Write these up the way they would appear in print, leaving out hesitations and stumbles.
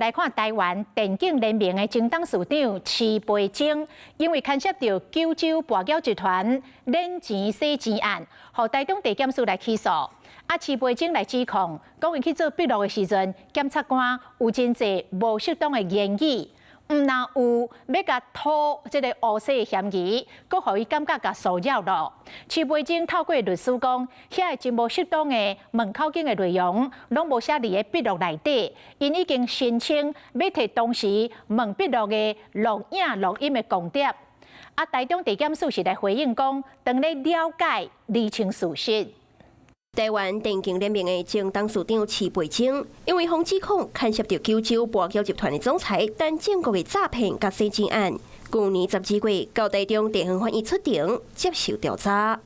來看台灣電競聯盟的前董事長徐培忠，因為牽涉著九州跋筊集團領錢洗錢案，予台中地檢署來起訴。啊，徐培忠來指控，講伊去做筆錄的時陣，檢察官有真濟無適當的言語，毋但有欲共塗這个烏色的嫌疑，閣予伊感覺共騷擾囉。徐培忠透過律師講，遐个真無適當的問口供的內容，攏無寫佇个筆錄內底。𪜶已經申請欲提當時問筆錄的錄影錄音的光碟。啊，台中地檢署是來回應講，當咧了解釐清事實。台灣電競聯盟的前董事長徐培忠，因為予指控牽涉著九州跋筊集團的總裁陳正國的詐騙佮洗錢案，舊年12月到台中地方法院出庭接受調查。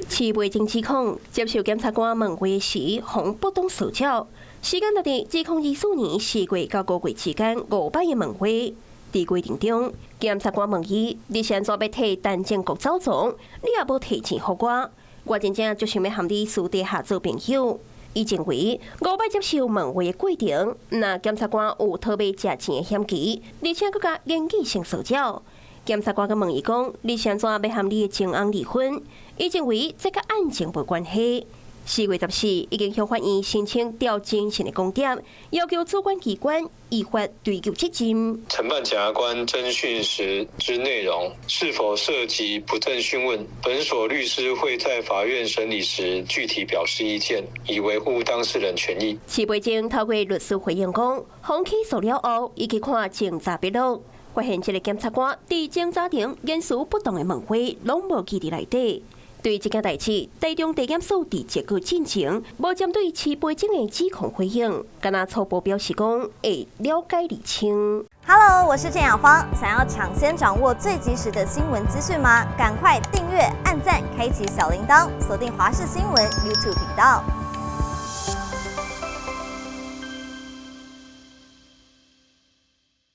徐培忠指控接受檢察官問話時，予不當騷擾。時間就佇2024年4月到5月之間五擺的問話。佇過程中，檢察官問伊：你是按怎欲替陳正國走傱？你也無提錢予我。我真正就想欲和你私底下做朋友。伊認為五擺接受問話的過程，若檢察官有討欲食錢的嫌疑，而且閣共言語性騷擾。檢察官閣問伊講：你是按怎欲和你的前翁離婚？伊認為這佮案情無關係。4月14已經向法院申請調偵訊的光碟，要求主管機關依法追究責任。承辦檢察官偵訊時之內容是否涉及不正訊問，本所律師會在法院審理時具體表示意見，以維護當事人權益。徐培忠透過律師回應講，予起訴了後，伊去看偵查筆錄，發現這个檢察官佇偵查庭言辭不當的問話，攏無記佇內底。對這件代誌，台中地檢署佇結果進前無針對徐培忠的指控回應，干焦初步表示講會了解釐清。 Hello，我是鄭雅芳，想要搶先掌握最及時的新聞資訊嗎？趕快訂閱、按讚、開啟小鈴鐺，鎖定華視新聞 YouTube 頻道。